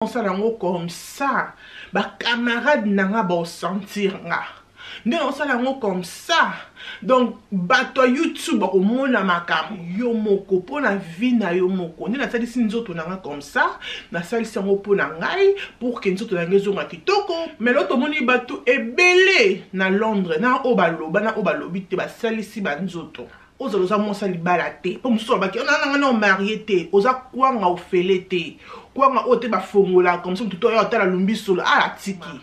Osala yango comme ça, ba camarade na nga bao sentir nga nde naosala yango comme ça. Donc bato ya YouTube bakomona makambo yo moko mpo na vie na yo moko. Nde nasalisi nzoto na nga comme ça, nasalisi yango mpo na ngai pour que nzoto na ngai ezonga kitoko. Mais lelo tomoni bato ebele na Londres, na oyo baloba na oyo balobi te, basalisi banzoto. Ozala oza mwasi ya libala te, mpo mosusu alobaki ona nanga na omarie te, oza kwanga ofele te, kwanga oyo te bafongola comme ça motu to oyo atala lumbisolo atiki.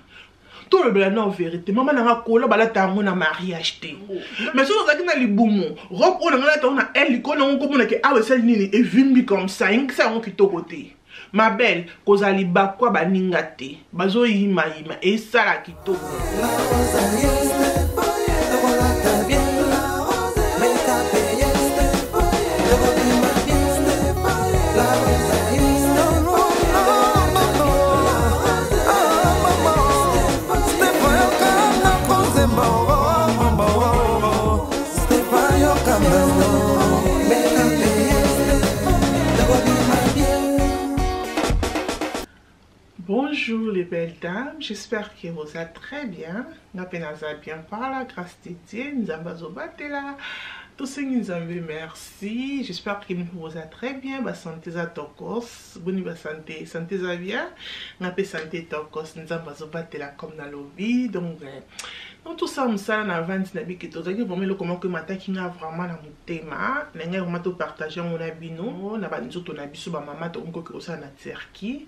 Tolobela na vérité, mama nanga kola balata yango na mariage te, mais soki ozalaki na libumu, robe oyo nanga lata yango na el likolo nango, komona ke awa esali nini, evimbi comme ça, engisa yango kitoko te. Ma belle, kozala libakwa baninga te, bazoyimayima esala kitoko. Bonjour les belles dames, j'espère que vous êtes très bien. Nga pe naza bien par la grâce de Dieu, Nzambe azobatela. Tosengi Nzambe merci. J'espère que vous êtes très bien. Ba santé za tokos, boni ba santé, santé za bien. Nga pe santé tokos, Nzambe azobatela comme na lobi. Donc donc tout ça mosala na vandi na biki tozalaki vraiment eloko moko emataki nga vraiment na motema na ngai, vraiment topartage yango na bino na banzoto na biso bamama tokoki kosala na Turquie.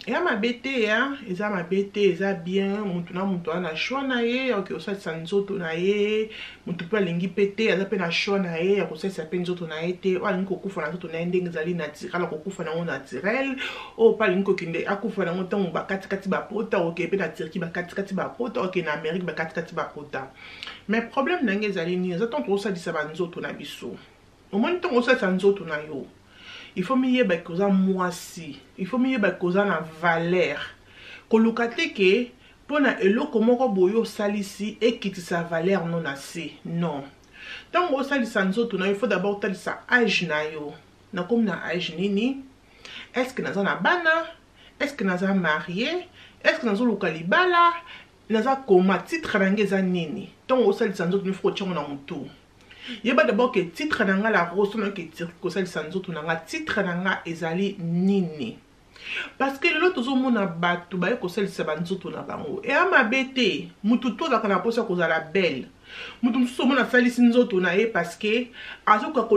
Eya mabe te, ya eza mabe te, eza bien. Mutu na mutu aza na choix na ye ya koki kosalisa nzoto na ye. Mutu mpe alingi mpe te, aza mpe na choix na ye ya kosalisa mpe nzoto na ye te. Oyo alingi kokufa na nzoto na ye ndenge ezali naturel, akokufa nango naturel. Oyo mpe alingi kokende akufa nango ntango bakatikati bapota, okende mpe na Turquie bakatikati bapota, okende na Amérique bakatikati bapota. Mais problème na ngai ezali nini? Eza ntango tokosalisa banzoto na biso. Omoni, ntango osalisa nzoto na yo, il faut miyebaki oza mwasi, il faut miyebaki oza na valeur. Koluka te ke mpona eloko moko boye osalisi ekitisa valeur no na se. Non, ntango osalisa nzoto na yo, il faut d'abord otalisa age na yo. Nakomi na age nini? Est ce que naza na bana? Est ce que naza marie? Est ce que nazoluka libala? Naza koma titre na ngai eza nini? Ntango osalisa nzoto, il faut kotia yango na motu. Yeba d'abord ke titre na nga la Rose, nake kosalisa nzoto na nga, titre na nga ezali nini? Parce que lelo tozomona bato baye kosalisa banzoto na bango. Eya mabe te, mutu to azalaka na mposa kozala belle. Mutu mosusu omona asalisi nzoto na ye parce que azokoka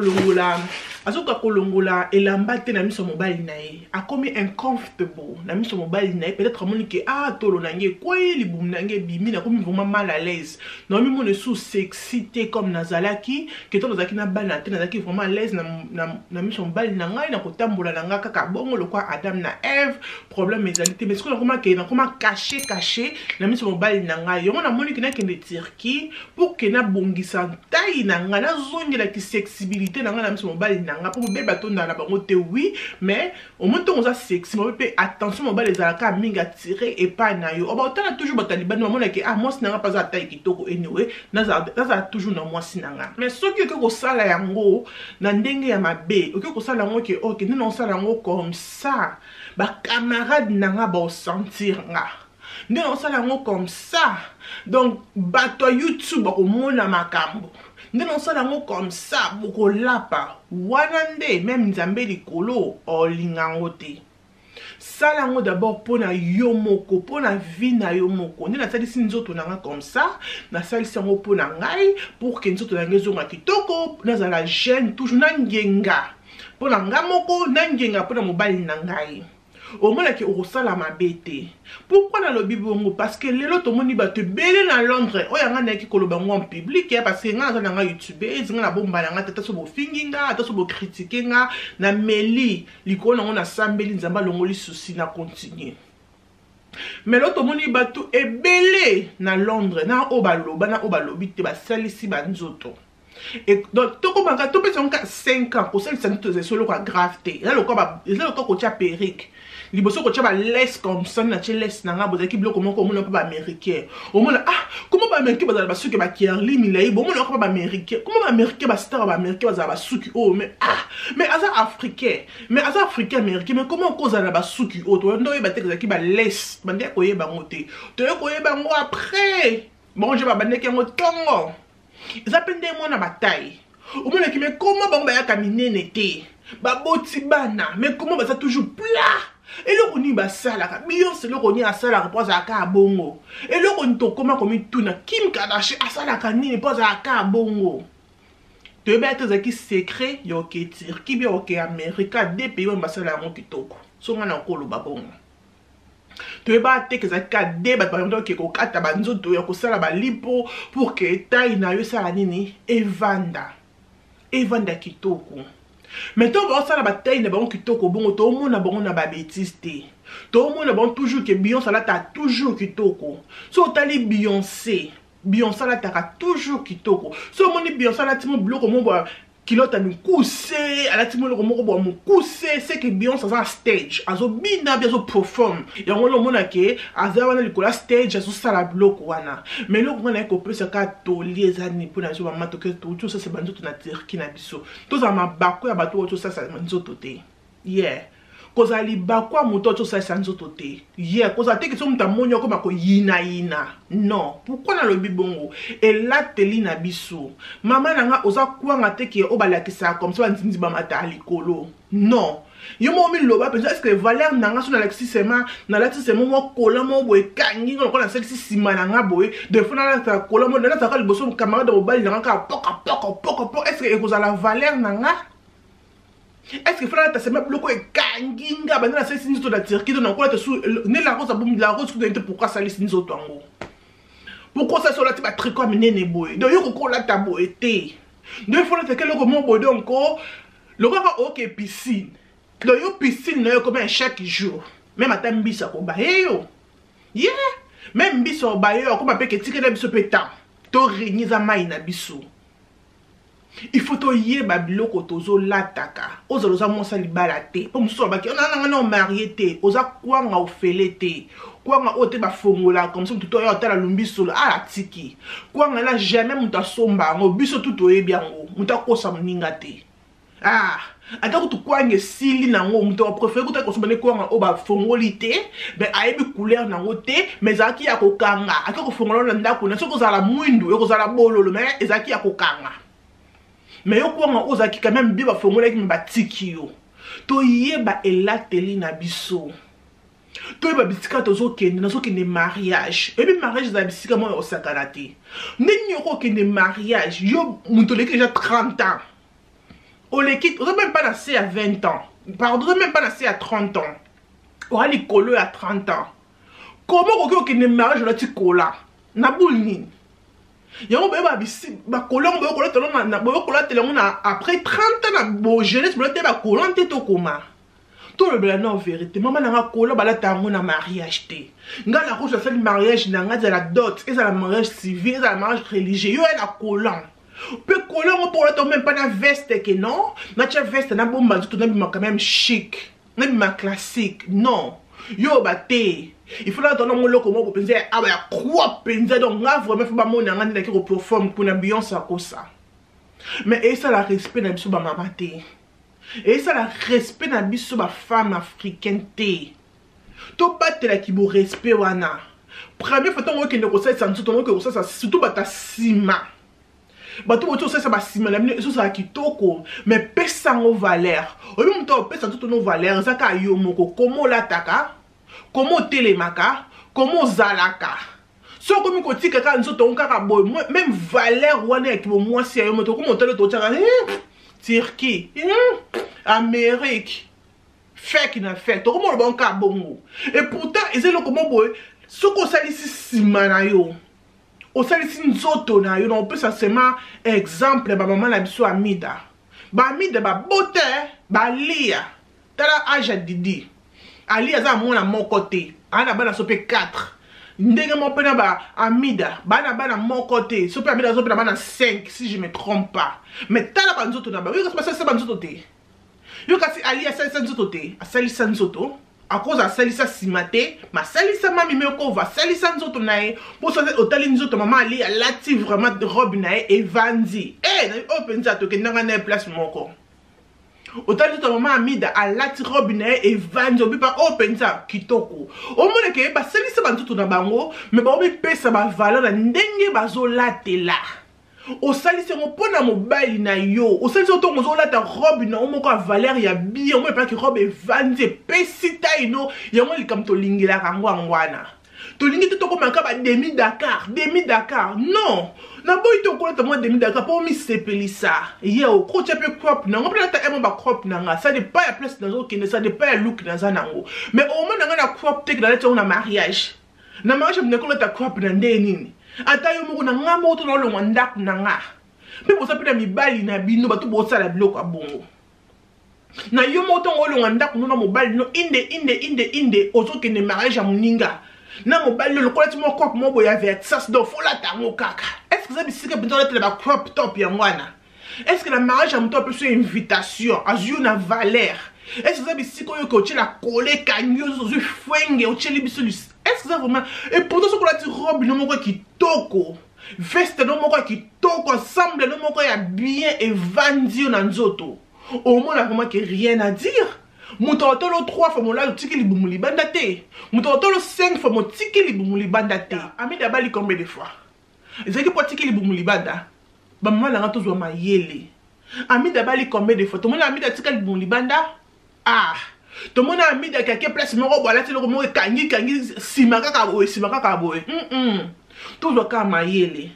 kolongola elamba te na miso ya mobali na ye, akomi uncomfortable na miso ya mobali na ye. Peut-être amoni ke ah, tolo na nge ekwei, libumu na nge ebimi, nakomi vraiment mal à l'aise, naomimona esu sexy te comme nazalaki ke to nazalaki na bana te, nazalaki vraiment à l'aise na miso ya mobali na ngai, na kotambola na ngai kaka bongo lokwa Adam na Eve, problème ezali te. Mais sikoyo nakoma ke nakoma caché caché na miso ya mobali na ngai, yango namoni ke nakende Turquie pour ke nabongisa taille na ngai, nazongelaki sexibilité na ngai na miso mobali na ngai, mpo mobali batondaka na bango te. Oui, mais omoni, ntongo oza sexy mabe mpe attention mobali ezalaka mingi attiré epai na yo. Oba otala toujours bato ya libanda, bamonaki ah, mwasi na ngai mpe aza taille kitoko. Anyway, nazala toujours na mwasi na ngai. Mais soki okoki kosala yango na ndenge ya mabe, okoki kosala yango ke ok, nde naosala yango comme ça, bacamarade na nga baosentir nga nde naosala yango comme ça. Donc bato ya YouTube bakomona makambo nde naosala yango comme ça, bokolapa wana nde même Nzambe likolo olinga yango te. Sala yango d'abord mpona yo moko, mpona vie na yo moko. Nde nasalisi nzoto na nga comme ça, nasalisi yango mpona ngai pour ke nzoto na ngai ezonga kitoko, nazala jeune toujours, nangenga mpona nga moko, nangenga mpona mobali na ngai. Omonaki okosala mabe te. Pourquoi nalobi bongo? Parce que lelo tomoni bato ebele na Londres oyo anga nayaki koloba yango en public, parce que nga naza na nga youtubeuse, nga nabomba na nga te. Ata so bofingi nga, ata so bocritiquer nga, nameli likolo nango, nasambeli Nzambe alongoli susi, na continue. Mais lelo tomoni bato ebele na Londres, na oyo baloba na oyo balobi te, basalisi banzoto. Donc tokomaka topesa yango kaka 5 ans. Kosalisa nzoto ezali so eloko ya grave te, eza lokola kotia perruque. Liboso kotia ba lace comme ça, na tie lace na nga, bozalaki biloko moko omona mpe baaméricain. Omona, ah, comment baaméricain bazala basuki ba curly milai, bomona kaka baaméricain. Comment baaméricain, bastar ya baaméricain bazala basuki oyo, mais ah, mais aza africain, mais aza africain américain, mais comment okozala na basuki oyo? Toyanda oyeba te ezalaki ba lace, bandeki koyeba yango te. Toye koyeba yango après. Bon, je babandeki yango tongo. Eza mpe nde mwana bataille. Omonaki, mais comment bango bayaka minene te? Baboti bana, mais comment baza toujours plat? Eloko nini basalaka? Beyoncé eloko nini asalaka mpo azalaka ya bongo? Eloko nini tokóma komituna? Kim Kardashian asalaka nini mpo azalaka ya bongo? Toyebi ate ezalaki secret ya oke Turquie bia oke Amerika, de pays oyo basala yango kitoko. So nga na koloba bongo. Toyeba te ke ezalaki kaka de bato bayango oke kokata banzoto ya kosala balipo pour que taille na yo esala nini, evanda, evanda kitoko. Mais ntango baosala bataille na bango kitoko bongo, toomona bango na babêtises te, toomona bango toujours ke Beyoncé alataka toujours kitoko. So otali Beyoncé, Beyoncé alataka toujours kitoko. So omoni Beyoncé alati mo biloko mo bwa culotte ya mikuse, alati mo eloko moko bwa mokuse, c'est que Beyoncé aza na stage, azobina bi azoperform. Yango wana omona ke aza wana likolo ya stage, azosala biloko wana. Mais eloko nga naye kopesa kaka toli eza nini mpona biso bamama? Toke touti osasa banzoto na Turquie na biso, tozala mabako ya bato oyo tosasa nzoto te. Yeah, kozala libaku ya moto oyo tosalisa nzoto te. Yeah, kozala te ke so moto amoni okoma koyinayina. Non, pourquoi nalobi bongo? Elateli na biso, mama na nga, oza kwanga te ke oyo balakisaka comme ça banzinzi bamata ya likolo. Non, yo moko miloba mpenza, est ce que valeur na nga so nalakisi sema, nalati sema mwa kola moko boye ekangi nga lokola nasalisi nsima na nga boye, des fois nalataka kola moko, nalataka liboso camarade ya mobali na nga kaka poka poko poko po, est ce que ekozala valeur na nga? Est ce que fana nalata sema biloko ekangi nga banda nasalisi nzoto na Turquie to nakolata su nde La Rose abomi La Rose kutu te? Pourquoi asalisi nzoto yango? Pourquoi osalisi, olati batricot ya minene boye? Donc yo koki olata boye te. Donc ifo olataka eloko moko boye, donc lokola oke piscine. Donc yo piscine na yo ekoma chaque jour, même ata mbisi akobaye yo ye, même mbisi akobaye yo, akoma mpe ketikela biso mpe temps to régner eza mai na biso. Il faut toyeba biloko tozolataka. Ozala oza mwasi libala te, mpo mosusu alobaki nanga na omarié te, oza kwanga ofele te, kwanga oyo te bafongola comme ça motu to oyo atala lumbi solo atiki kwanga na jamais moto asomba yango. Biso tu toyebi yango, moto akosa moninga te. Ah, ata kutu kwanga esili nango, moto apréféré kuta kosomba nde kwanga oyo bafongoli te, mais ayebi couleur nango te, mais ezalaki ya kokanga. Ake kofongola na ndako na soki ozala mwindu, ekozala bololo, mais ezalaki ya kokanga. Mais yo kwanga oyo ozalaki quand même bien, bafongolaki mais batiki yo. Toyeba elateli na biso, toyeba bisika tozokende. Nazokende mariage, oyebi mariage ezala bisika moko ya kosakana te. Ndenge yoko okende mariage, yo moto oleki déjà 30 ans, oleki, oza même pas na se ya 20 ans, pardon, oza même pas na se ya 30 ans, oza likolo ya 30 ans, comment okoki okende mariage olati kola na boule nini? Yango boyeba bakola yango, boyokolatela yango na après 30 ans na bojeunesse, bolata bakola te. Tokoma tolobela na vérité, mama na nga, kola balata yango na mariage te. Nga na koso asali mariage na nga, ezala dot, ezala mariage civil, ezala mariage religieux, yo ya na collant mpe kola yango mpo olata même pas na veste ke non, natia veste, nabomba nzoto, nabima quand même chic, nabima classique. Non, yo ba te, il faut nalata nango eloko moko mpenza ya awa ya croix mpenza. Donc nga vraiment faut bamona nga nde naki koperforme kuna. Beyoncé akosa, mais esala respect na biso bamama te, esala respect na biso bafemme africaine te. Tobatelaki borespect wana. Première fois ntango okende kosalisa nzoto, okende kosalisa surtout bato ya nsima, bato boti kosalisa basima na bino, ezozala kitoko, mais pesa yango valeur. Oyebi moto opesa nzoto no valeur eza kaka yo moko. Koma olataka, koma otelemaka, koma ozalaka. So okomi kotika kaka nzoto yango kaka boye, même valeur wana ya kibomwasi ya yo moto okoma otali, totiaka Turquie, Amérique, fake na fake, tokoma oloba ngo kaka bongo. Et pourtant eza eloko mo boye, soki osalisi nsima na yo, osalisi nzoto na yo. Na opesa seulement exemple, bamama na biso Amida, baamida babote balia. Tala age ya Didi Ali, aza na mwana moko te, aa na bana so mpe 4. Ndenge moko mpe na baamida, baa na bana moko te, so mpe Amida azo mpe na bana 5 si je me trompe pas. Mais tala banzoto na bango. Yo kasi basalisa banzoto te, yo kasi Ali asalisa nzoto te, asalisa nzoto. Akoza asalisa nsima te, masalisa mami mekova, asalisa nzoto na ye. Mpo soki otali nzoto mama Ali alati vraiment robe na ye evandi. Eh, oyo mpenza tokendanga na ye place moko. Otali nzoto mama Amida alati robe na ye evandi, obipa oyo mpenza kitoko. Omona ke basalisa banzoto na bango, me baomipesa bavaleur na ndenge bazolatela. Osalisi yango mpo na mobali na yo, osalisi yango ntongo ozolata robe na yo moko ya valeur ya bien, omoni epaki robe evandi epesi tai no yango. Likambo tolingelaka yango yango wana, tolingi te tokomaka ba demi Dakar, demi Dakar. Non, naboyi te okolata mwa demi Dakar mpo omisepelisa ye, okotya mpe crop nango mpe nalata emo ba crop na nga. Ça dépend ya place nazokende, ça dépend ya look naza nango. Mais omona nga na crop te ke nalati yango na mariage. Na mariage mne kolata crop na ndenge nini? Ata yo moko na nga moko to naolongwa ndako na nga mpe boza mpe na mibali na bino, bato bosala biloko ya bongo na yo moko. Ntongo olongwa ndako no na mobali no, inde inde inde inde, ozokende mariage ya moninga na mobali no, lokola ti mwa crop moko boye ya Versace, donc folata yango kaka. Est ce que eza bisika mpenza olatela ba crop top yango wana? Est ce que na mariage ya moto apesi yo invitation, azwi yo na valeur, est ce que eza bisika oyo ke otiela kole ekangi yo, ozwi fwenge otieli biso? Est ce que eza vraiment? Et pourtant soki olati robe no moko ya kitoko, veste no moko ya kitoko, ensemble no moko ya bien evandi yo na nzoto, omona vraiment ke rien à dire. Moto akotolo 3 fois molali otiki libumu libanda te, moto akotolo 5 fois motiki libumu libanda te. Amida abali combien de fois? Ezalaki mpo atiki libumu libanda? Bamama na nga, tozwa mayele. Amida abali combien de fois? Tomoni Amida atika libumu libanda? Ah, tomoni Amida kake place moko boye, alati eloko moko ekangi kangi nsima kaka boye, nsima kaka boye. Tozwa kaka mayele.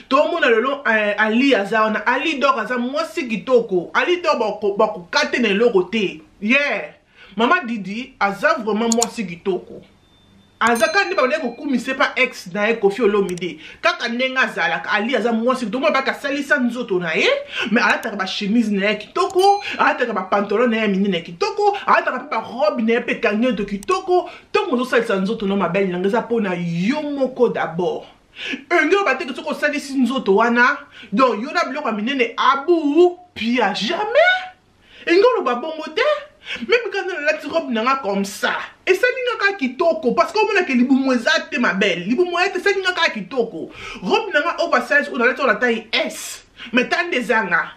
Tomona lelo Ali aza wana, Ali Dor aza mwasi kitoko. Ali Dor bakoka te na eloko te. Yeah, mama Didi aza vraiment mwasi kitoko. Aza kaka nde babandaki kokumisa epa ex na ye Kofi Olomide, kaka ndenge azalaka. Ali aza mwasi kitoko, mona baka asalisa nzoto na ye, mais alataka bachemise na ye kitoko, alataka bapantalon na ye ya minene ya kitoko, alataka mpe barobe na ye mpe ekangi nzoto kitoko. Ntongo ozosalisa nzoto na mabele nanga, eza mpona yo moko d'abord. Enge oyo bateke, soki osalisi nzoto wana, donc yo na biloko ya minene abu pia, jamais enge oloba bongo te. Même quand nalati robe na nga comme ça, esali nga kaka kitoko, parce que omonaka libumu eza te, mabele libumu ya te, esali nga kaka kitoko. Robe na nga oversize oyo nalati oyo na taille S, mais tande ezanga,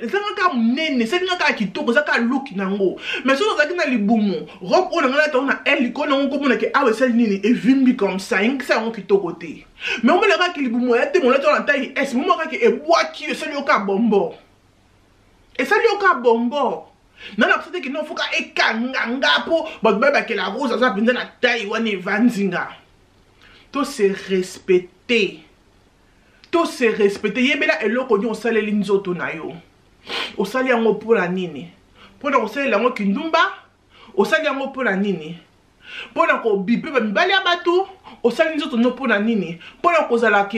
ezanga kaka monene, esali nga kaka kitoko, eza kaka look nango. Mais soki ozalaki na libumu, robe oyo na nga nalati yango na L, likolo nango komonake awa esali nini, evimbi comme ça, engisa yango kitoko te. Mais omona kaka libumu ya te, molati oyo na taille S, moma kaka ebwaki yo, esali yo kaka bombo, esali yo kaka bombo. Na biso te kino foka ekanga nga mpo bato bayebakela Rose aza mpenza na taille wana evandi nga. To se respecte, to se respecte. Yebela eloko nini osaleli nzoto na yo. Osali yango mpona nini? Mpona kosalela yango kindumba? Osali yango mpona nini? Mpona kobipe bamibali ya bato? Osali nzoto no mpona nini? Mpona kozala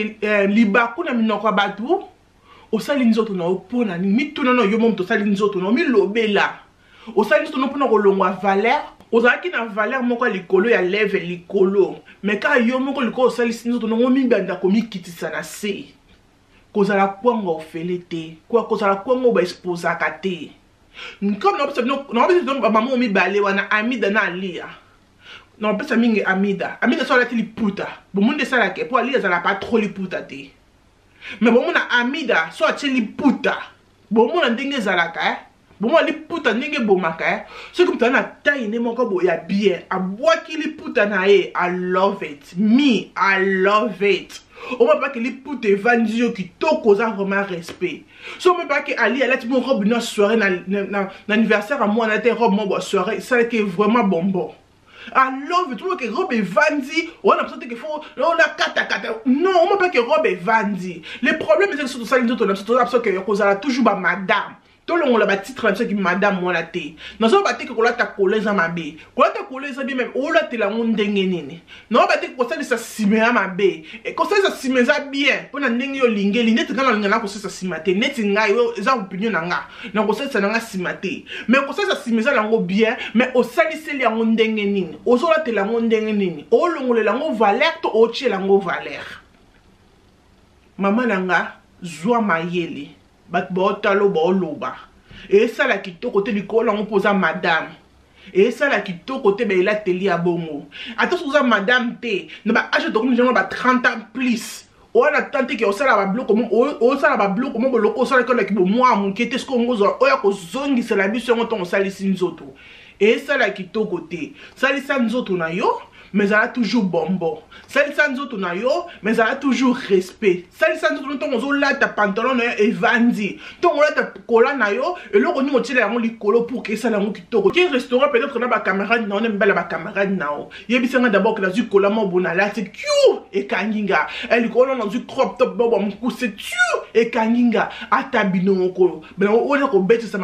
libaku na minoko ya bato? Osali nzoto na yo mpona nini? Mituna na yo mo moto, osali nzoto na yo, milobela, osali nzoto no mpona kolongwa valeur? Ozalaki na valeur moko ya likolo, ya level likolo, mais kaka yo moko likolo osalisi nzoto nango, mibanda komikitisa na se. Kozala kwanga ofele te, kozala kwanga oyo baexposaka te. Comme naopesa bino, naopesa bino bamama mibale wana, Amida na Alia. Naopesa mingi Amida. Amida so alati liputa, bomoni nde esalaka, mpo Alia azalaka trop liputa te. Mais bomona Amida so atie liputa, bomona ndenge ezalaka, eh? Bomona liputa ndenge ebomaka, eh? Soki moto aza na taille nde moko boye ya bien, abwaki liputa na ye, I love it, me I love it. Omona pake liputa evandi yo kitoko, oza vraiment respect. So omona pake Ali alati mo robe na soirée na anniversaire ya mwana te, robe moko ya soirée esalaki vraiment bonbon. I love it. Oke robe evandi wana, biso te ke faut nakatakata. Non, omona pake robe evandi. Le problème eza biso tosali nzoto na biso, toza biso ke kozala toujours bamadame, tolongola batitre na biso ki madame wana te. Nazoba te ke kolata kolo eza mabe, kolata kolo eza bien, même olatela yango ndenge nini. Naoba te kosalisa nsima ya mabe, kosalisa nsima eza bien mpona ndenge yo olingeli. Neti ngai nalinga na kosalisa nsima te, neti ngai oyo eza opinion na nga, na kosalisa na nga nsima te. Mais kosalisa nsima eza nango bien, mais osaliseli yango ndenge nini? Ozolatela yango ndenge nini? Olongolela yango valeur to otiela yango valeur? Mama na nga, zwa mayele. Bato baotala, baoloba, esala kitoko te likolo yango mpo oza madame. Esala kitoko te baelateli ya bongo. Ata soki oza madame te, na ba age tokomi jango ba 30 ans plus, oya na temps te ke osala babiloko, osala babiloko mo boloko osalaki olaki bomwa moke te. Soki ongo ozwa oyo akozongisela biso yango ntongo osalisi nzoto, esala kitoko te. Salisa nzoto na yo, mais ezala toujours bonbon. Salisa nzoto na yo, mais ezala toujours respect. Salisa nzoto ntongo ozolata pantalon na yo evandi, ntongo olata kola na yo, eloko nini otiela yango likolo pour ke esala yango kitoko. Ke restaurant peut-être na bacamarade na yo, na mibali ya bacamarade na yo, yebisanga d'abord ke nazwi kola moko boye, nalati kiu, ekangi nga likolo, na nazwi crop top moko ya mokuse, tiu, ekangi nga. Ata bino moko oyo kobetisa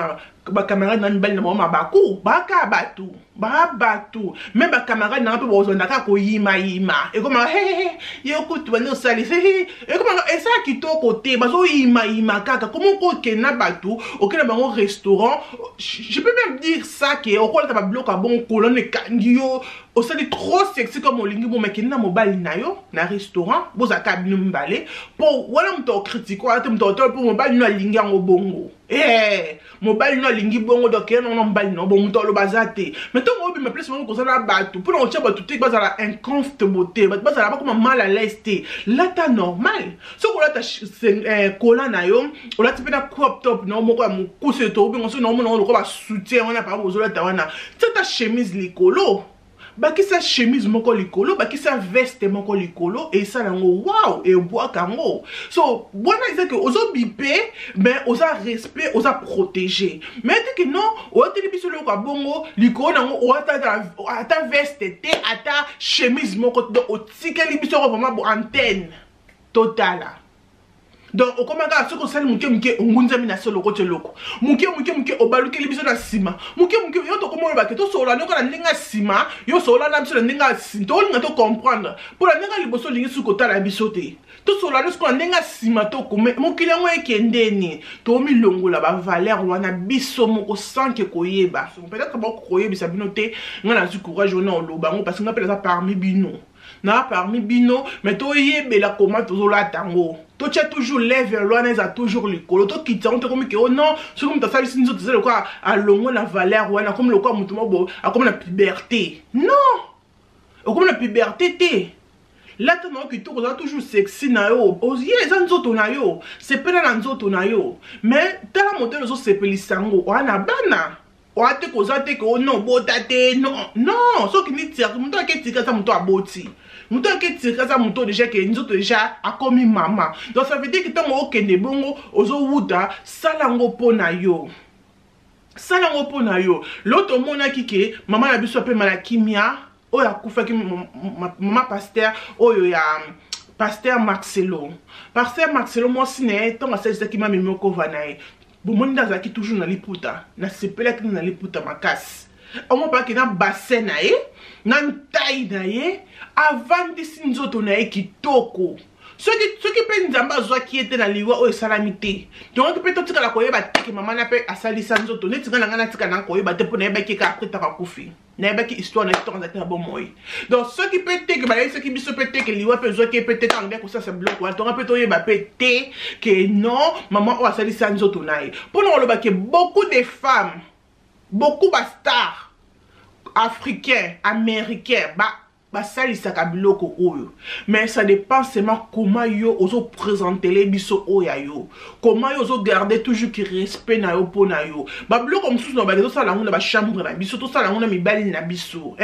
bacamarade na mibali na bango mabaku, baka bato ba bato me bacamarade nanga mpe bozonda kaka koyimayima, ekomaka hehehe, yo kutu bandi osalisa, ekomaka esala kitoko te. Bazoyimayima kaka komo okokende na bato, okende na bango restaurant. Je peux même dire ça ke okolata babiloko ya bongo, kolona ekangi yo, osali trop sexy comme olingi bo mekende na mobali na yo na restaurant, bozalaka bino mibale, mpo wana moto akocritiquer wana te, moto akotala mpo mobali no alingi yango bongo. Mobali no alingi bongo, donc ye nango mobali no bon, moto aloba aza te. Mais ntongo obima place moko kozala bato, mpona kotia bato te bazala uncomfortable te, bato bazala bakoma mal à l'aise te, lata normal. Soki olata kola na yo, olati mpe na crop top na yo moko ya mokuse to obenga soki naomona ngo lokola basoutien wana, papa bozolata wana, tia ta chemise likolo, bakisa chemise moko likolo, bakisa veste moko likolo, esala yango wow, ebwaka yango. So wana eza ke ozobipe, mais oza respect, oza protégé. Mais te ke non, oyateli biso eloko ya bongo likolo nango, ata veste te, ata chemise moko te, donc otikeli biso yango vraiment bo antenne totala. Donc okoma kaka soki osali moke moke, ongunzami na se, olokoti eloko moke moke moke, obalukeli biso na nsima moke moke. Yo tokoma olobake tosolola noko na ndenge ya nsima, yo solola na biso na ndenge ya nsima, tokolinga tocomprendre. Mpo na ndenge ya liboso olingi soki kotala biso te, tosolola no sikoyo na ndenge ya nsima. Tokome mokili yango ekendeni, tomilongola bavaleur wana biso moko sans ke koyeba. Peut-être bakokoyebisa bino te, ngai nazwi courage wana oloba yango parce que ngai mpe naza parmi bino, na parmi bino. Mais toyebela koma tozolata yango, totia toujours level wana eza toujours likolo, tokitisa yango. Tokomi ke o non, soki moto asalisi nzoto, eza lokola alongwe na valeur wana, akomi lokola moto moko akomi na puberté. Non, okomi na puberté te. Lata na yo kitoko, ozala toujours sexy na yo, ye eza nzoto na yo, sepela na nzoto na yo. Mais tala modele ozosepelisa yango, oya na bana oya te, koza te ke o non, bota te. Non, non, soki nitiaka moto ake tika, aza moto aboti, moto ake tika, aza moto déjà ke nzoto déjà akomi mama. Donc ça veut dire ke ntango okende bongo, ozowuta, sala yango mpo na yo, sala yango mpo na yo. Lo tomonaki ke mama na biso apema na kimia, oyo akufaki, mama pasteur oyo ya pasteur Marcelo, pasteur Marcelo, mwasi na ye, ntango asalisaki mami mokova na ye, bomoni nde azalaki toujours na liputa. Nasepelaki na liputa makasi omo mpaki na bassin na ye, na ntai na ye, avandisi nzoto na ye kitoko. Soki mpe Nzambe azwaki ye te na liwa oyo esalami te, tongoki mpe totikala koyeba te ke mama na mpe asalisa nzoto. Neti ngai na ngai natika na koyeba te, mpo nayebaki eka après ntango akufi, nayebaki histoire na ye ntango azalaki na bomoi. Donc soki mpe te ke bayebisaki biso mpe te ke liwa mpe ezwaki ye mpe te ntango nde kosalisa biloko wana, tonga mpe toyeba mpe te ke non, mama oyo asalisa nzoto na ye. Mpona koloba ke beaucoup de femmes, beaucoup bastars africains, américains ba basalisaka biloko oyo, mais ça dépend seulement comment yo ozoprésentele biso oyo ya yo, comment yo ozogarde toujours ki respect na yo mpo na yo. Babiloko mosusu na bake tosala yango na bachambre na biso, tosala yango na mibali na biso,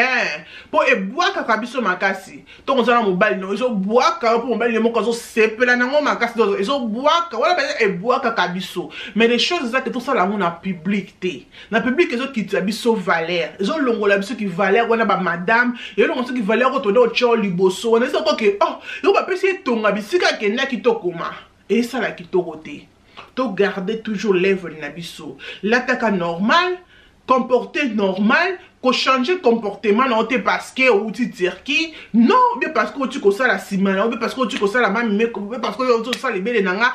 mpo ebwakaka biso makasi. Ntongo oza na mobali no, ezobwaka yo, mpo mobali ne moko azosepela nango makasi, ezobwaka wana mpenza, ebwakaka biso. Mais les choses eza ke tosala yango na public te. Na public ezokitisa biso valeur, ezolongola biso ki valeur wana. Bamadame, elongola soki valeur oyo tonde otya liboso wana, eza koke oh, yo bapesi etonga bisika akendaki, tokoma esala kitoko te. Togarde toujours level na biso, lataka normal, comporter normal, kochanger comportement na yo te parce que outi Turquie, non, bien parce que outi kosala nsima na yo, bien parce que outi kosala mamime, bien parce que outi kosala ebele na nga.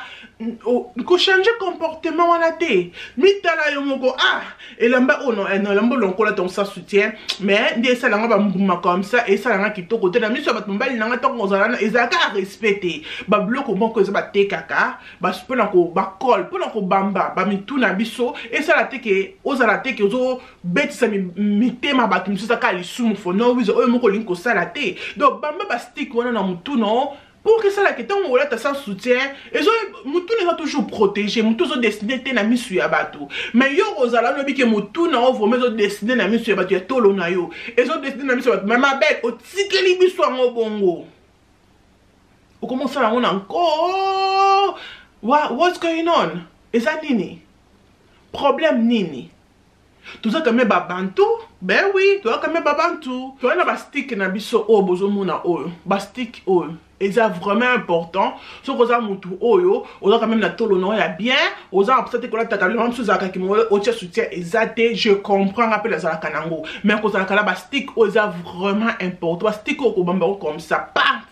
Kochange comportement wana te. Mitala yo moko, ah, elamba oyo, non, eh, elamba oyo lonkola tongo sans soutien, mais nde esalanga bambuma comme ça, esalanga kitoko te na miso ya bato. Mobali nanga, ntango ozala na, ezalaka respect te. Babiloko moko eza batekaka mpona bakole, mpona kobamba bamitu na biso, esala te ke ozala te ke ozobetisa mitema bato mosusu. Ezaka lisumu for no reason oyo moko olingi kosala te. Donc bamba bastick wana na motu no pour que esalaka ntango olata sans soutien, ezo motu na eza toujours protégé. Motu ozodessiner te na misu ya bato, mais yo kozala olobi ke motu na yo vraiment ezodessiner na misu ya bato, ya tolo na yo ezodessiner na misu ya bato. Mais ma belle, otikeli biso yango bongo, okoma osala yango na nko. What's going on? Eza nini problème? Nini? Toza quand même babantu. Ben oui, toza quand même babantu. Toza na bastick na biso oyo bozomona oyo. Bastick oyo eza vraiment important. Soki oza mutu oyo oza quand même na tolo na oyo ya bien, oza na mposa te kolataka bilamba mosusu, ezalaka kimo otia soutien eza te, je comprends, nga mpe nazalaka nango, mais kozalaka na bastick oyo eza vraiment important. Bastick oyo kobamba yango comme ça, paf,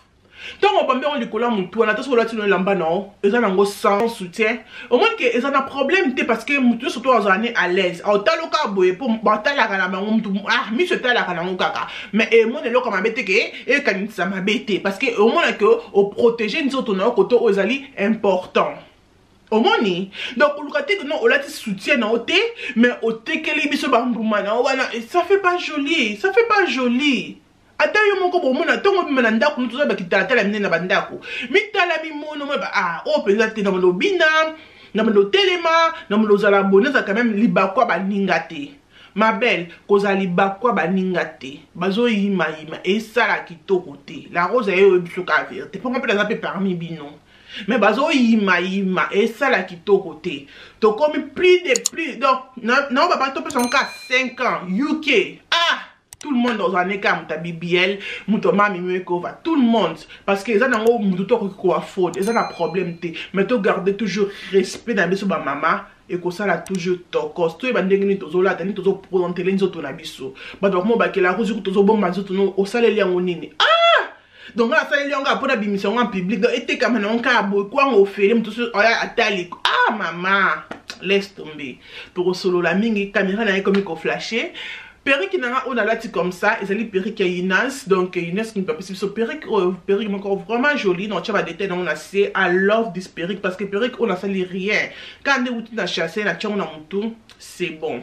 ntango obambi yango likolo ya motu wana, to soki olati no elamba na yo eza nango sans soutien, omoni ke eza na problème te, parce que motu nyonso to azala ne à l'aise, aotala kaka boye, mpo batalaka na bango mutu, ah, miso etalaka nango kaka, mais emona eloko mabe te, ke ekanisa mabe te, parce que omona ke oprotéger nzoto na yo koto oyo ezali important. Omoni, donc koluka te non, olati soutien na yo te, mais otekeli biso bambuma na yo wana, ça fait pas joli, ça fait pas joli. Ata yo moko bomona ntongo obima na ndako, moto oza bakitalatala minene na bandako, mitala mimono mo, ah, oyo mpenza te. Na bando obina, na bando otelema, na bando ozala boni, ozala quand même libakwa baninga te. Ma belle, kozala libakwa baninga te, bazoyimayima, esala kitoko te. La Rose aye oyebi biso kaka vérité, mponga mpe naza mpe parmi bino, mais bazoyimayima, esala kitoko te. Tokomi plus de plus, donc nao baba topesa ngo kaka 5 ans uk, ah, tout le monde ozala ne kaka moto ya BBL, moto ya mami makeover, tout le monde, parce que eza nango motu to akoki koafford, eza na problème te, mais togarde toujours respect na biso bamama. Ekosala toujours tokos. Toyeba ndenge nini tozolata, nini tozoprésentele nzoto na biso. Bato bakoma bakela rosi, tozobomba nzoto no. Osaleli yango nini? Ah, donc nga asaleli yango kaka mpona bimisa yango en public, donc etekama nango kaka boye, kwanga ofele, moto so oya atali. Ah mama, laisse tomber, tokosolola mingi. Caméra na ye ekomi koflasher. Perruque na nga oyo nalati comme ça ezali perruque ya Inas. Donc Inas moto apesi biso perruque oyo, perruque moko vraiment jolie. Na otya badétail nango na se. I love this perruque, parce que perruque oyo nasali rien, kaka nde wuti na chasse, na tiango na motu, c'est bon.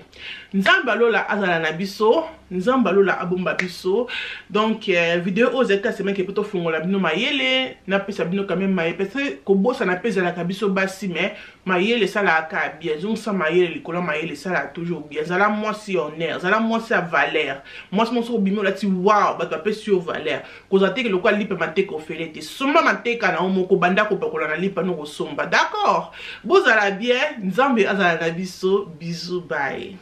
Nzambe alola azala na biso, Nzambe alola abomba biso. Donc vidéo oyo ezali ta semaine ke mpo tofungola bino mayele, napesa bino quand même mayele, parce que kobosana mpe ezalaka biso basi, mais mayele esalaka bien. Ezongisa mayele likolo ya mayele, esalaka toujours bien. Zala mwasi ya honneur, zala mwasi ya valeur, mwasi moko soki obimi, olati wow, bato bapesi yo valeur. Kozala teke lokola lipa mateka ofele te. Somba mateka na yo moko, banda kopakola na lipa no kosomba. D'accord, bozala bien, Nzambe azala na biso. Bisou, bye.